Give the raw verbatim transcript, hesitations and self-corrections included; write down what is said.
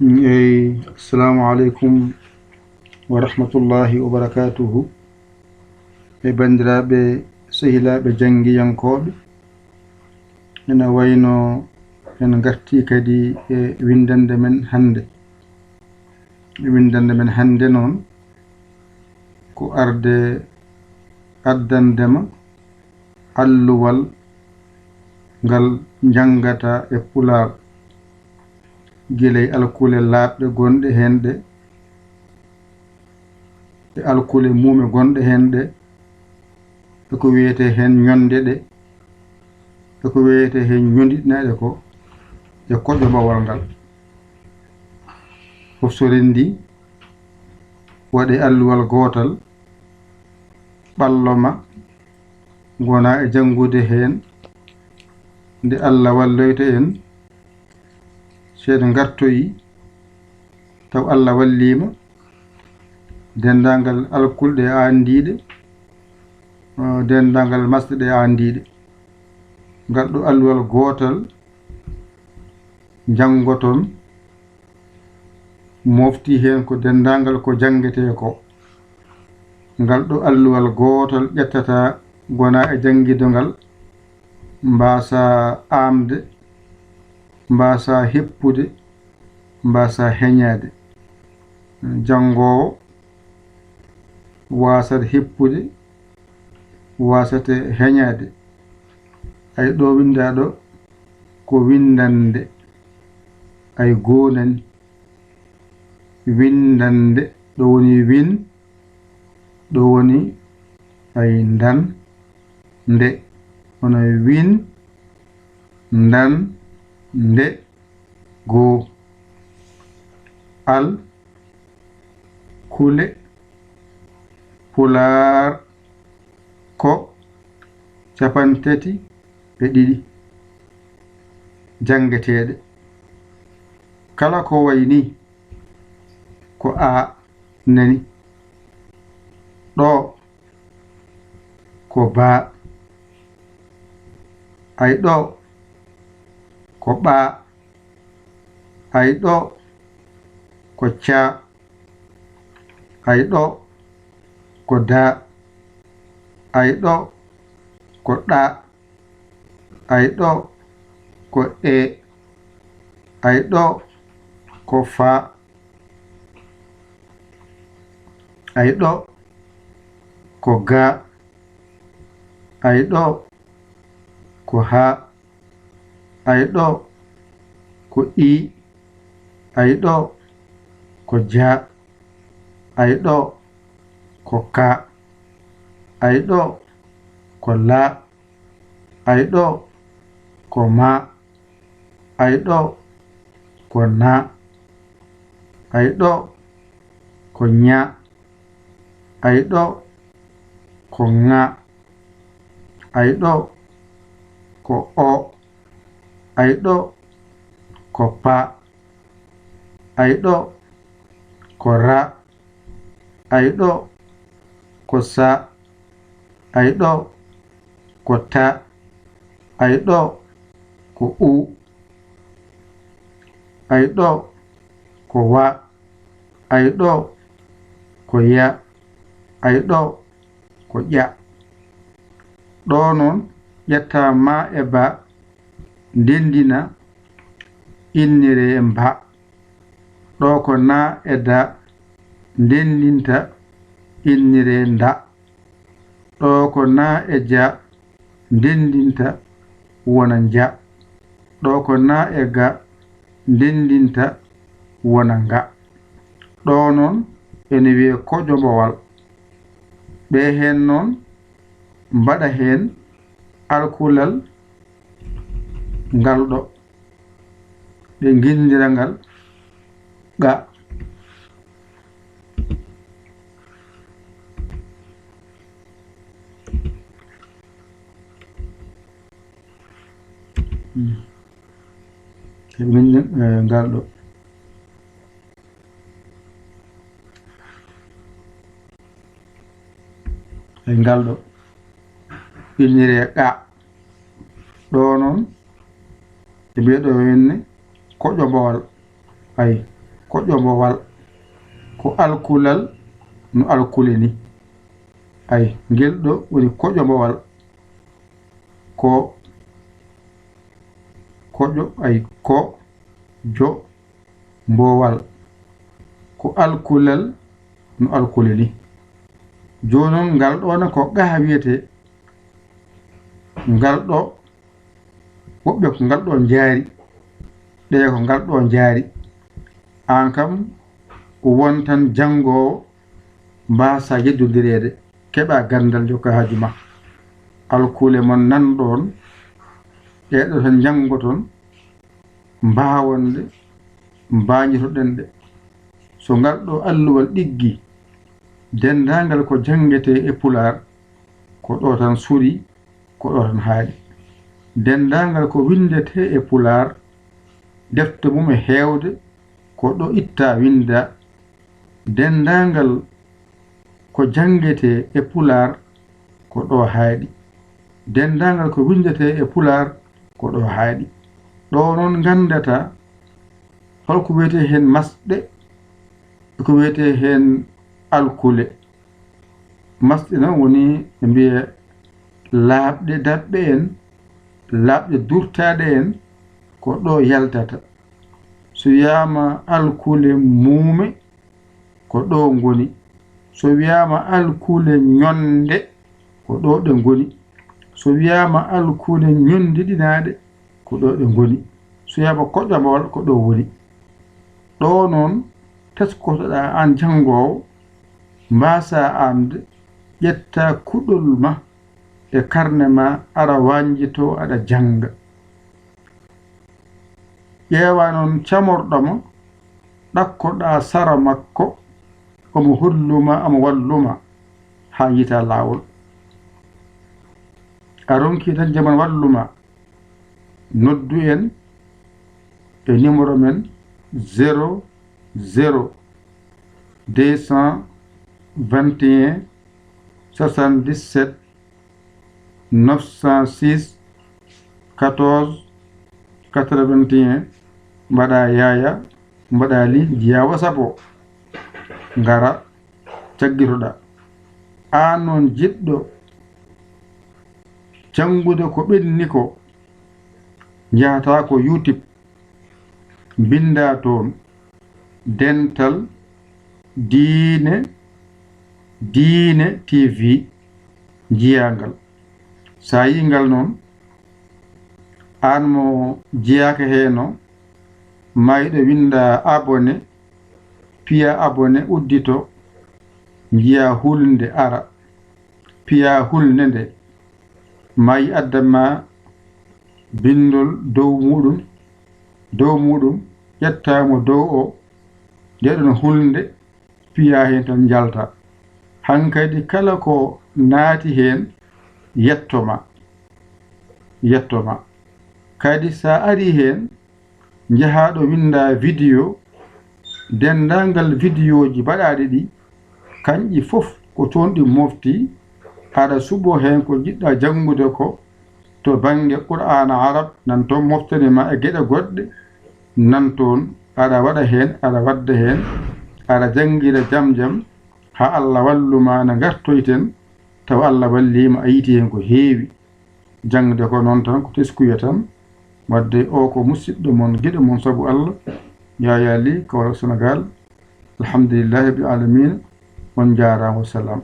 Eyi, assalamu aleykum wa rahmatullahi wa barakatuhu. E banndiraaɓe, sehilaaɓe janngiyankooɓe, ene wayno en ngartii kadi e winndannde men hannde. E winndannde men hannde noon, ko arde addande ma alluwal ngal njanngata e Pulaar, gila e alkule laaɓɗe gonɗe heen ɗe, e alkule muume gonɗe heen ɗe, e ko wiyetee heen ñonde ɗe, e ko wiyetee heen ñondiɗnaaɗe ko, e koƴo bawal ngal. Fof so renndii, waɗee alluwal gootal, ɓallo ma, ngona e janngude heen, nde Alla walloyta en, so en ngartoyi, taw Alla walliima, denndaangal alkule ɗe anndiiɗe, eh, denndaangal masɗe ɗe anndiiɗe. Ngal ɗo alluwal gootal njanngoton, mofti heen ko denndaangal ko janngetee ko. Ngal ɗo alluwal gootal ƴettata ngona e janngido ngal, mbaasa aamde, mbaasa heppude, mbaasa heñaade. Janngoowo waasat heppude, waasat heñaade. Ay ɗo winndaa ɗo ko winndannde, ay goonani. Winndannde, ɗo woni win, ɗo woni ay ndan, nde. Hono win, ndan, nde, goo. Al, kule, Pulaar ko cappanɗe tati e ɗiɗi janngeteeɗe. Kala ko wayi nii ko a nani. Ɗo ko ba. Ay ɗo ko ɓa. Ay ɗo ko ca. Ay ɗo ko da. Ay ɗo ko ɗa. Ay ɗo ko e. Ay ɗo ko fa. Ay ɗo ko ga. Ay ɗo ko ha. Ay ɗo ko i. Ay ɗo ko ja. Ay ɗo ko ka. Ay ɗo ko la. Ay ɗo ko ma. Ay ɗo ko na. Ay ɗo ko ña. Ay ɗo ko ŋa. Ay ɗo ko o. Ay ɗo ko pa. Ay ɗo ko ra. Ay ɗo ko sa. Ay ɗo ko ta. Ay ɗo ko u. Ay ɗo ko wa. Ay ɗo ko ya. Ay ɗo ko ƴa. Ɗo noon ƴetta ma e ba, ndenndina, inniree mba. Ɗo ko na e da, ndenndinta, inniree nda. Ɗo ko na e ja, ndenndinta, wona nja. Ɗo ko na e ga, ndenndinta, wona nga. Ɗo noon ene wiyee koƴo bawal. Ɓe heen noon mbaɗa heen alkulal ngal ɗo. Ɓe nginndira ngal ɗa. Hmm. Ɓe nginndira, eh, ngal ɗo. Ay ngal ɗo inniree ɗa. Ɗo noon, ɓe mbiya ɗo henne koƴo bawal. Ay, koƴombowal. Ko alkulal no alkule ni. Ay, ngel ɗo woni koƴombowal. Ko koƴo, ay, ko jo mbowal. Ko alkulal no alkule ni. Jooni noon, ngal ɗo ne ko gaha wiyetee. Ngal ɗo, woɓɓe ko ngal ɗo njaari, ɓee ko ngal ɗo njaari. Aan kam, won tan janngoowo, mbaasa yeddondireede, keɓa ganndal, jokka haaju ma. Alkule mon nan ɗoon, ɗee ɗo tan njanngoton, mbaawon ɗe, mbaajitoɗen ɗe. So ngal ɗo alluwal ɗiggi, denndaangal ko janngetee e Pulaar, ko ɗo tan suri, ko ɗo tan haaɗi. Denndaangal ko winndetee e Pulaar, defte mum e heewde, ko ɗo ittaa winndaa. Denndaangal ko janngetee e Pulaar, ko ɗo haaɗi. Denndaangal ko winndetee e Pulaar, ko ɗo haaɗi. Ɗo noon nganndataa holko wiyetee heen masɗe, e ko wiyetee heen alkule. Masɗe noon woni ɓe mbiya laaɓɗe daɓɓe en, laaɓɗe durtaaɗe en, ko ɗo yaltata. So wiyaama alkule muume, ko ɗo ngoni. So wiyaama alkule ñonde, ko ɗo ɗe ngoni. So wiyaama alkule ñondiɗinaaɗe, ko ɗo ɗe ngoni. So wiyaama koƴombowal, ko ɗo woni. Ɗo noon, teskotoɗaa aan janngoowo, mbaasa aamde, ƴetta kuɗol ma e karne ma, aɗa wañjitoo, aɗa jannga. Ƴeewa noon camorɗo ma, ɗakkoɗaa sara makko, omo hollu ma, omo wallu ma haa njiitaa laawol. A ronkii tan joom en wallu ma, noddu en e numéro men zéro zéro deux cent vingt et un soixante-dix-sept neuf cent six quatorze quatre-vingt-un, mbaɗa Yaaya, mbaɗa Li, njiyaa WhatsApp o, ngara caggitoɗaa. Aan noon jiɗɗo janngude ko ɓenni ko, njahataa ko YouTube, mbinndaa toon Dental Diine, Diine T V, njiyaa ngal. So a yii ngal noon, aan mo jeyaaka heen o, maa yiɗo winnda abonné, piya abonné, uddito, njiyaa hulnde ara. Piya hulnde nde, maa yii adda ma binndol dow muuɗum, dow muuɗum, ƴettaa mo dow o, nde ɗon hulnde, piya heen tan njalta. Hankadi kala ko naati heen yetto ma, yetto ma. Kadi so a arii heen, njahaa ɗo winndaa vidéo, denndaangal vidéoji baɗaaɗi ɗi, kanƴi fof ko toon ɗi moftii, aɗa suɓoo heen ko njiɗɗaa janngude ko to bannge Qur'aana Arab, nan toon moftani ma e geɗe goɗɗe, nan toon aɗa waɗa heen, aɗa waɗda heen, aɗa janngira jam jam, haa Allah wallu ma no ngartoyten, tawa Allah wallii ma a yiitii heen ko heewi. Jaŋde ko noon tan, ko teskuya tan. Wadde o ko musidɗo mon, giɗo mon sabu Allah, Yaya Ly, Kaolack, Senegal. Alhamdulillahi rabbil alamina. On njaaraama, wassalam.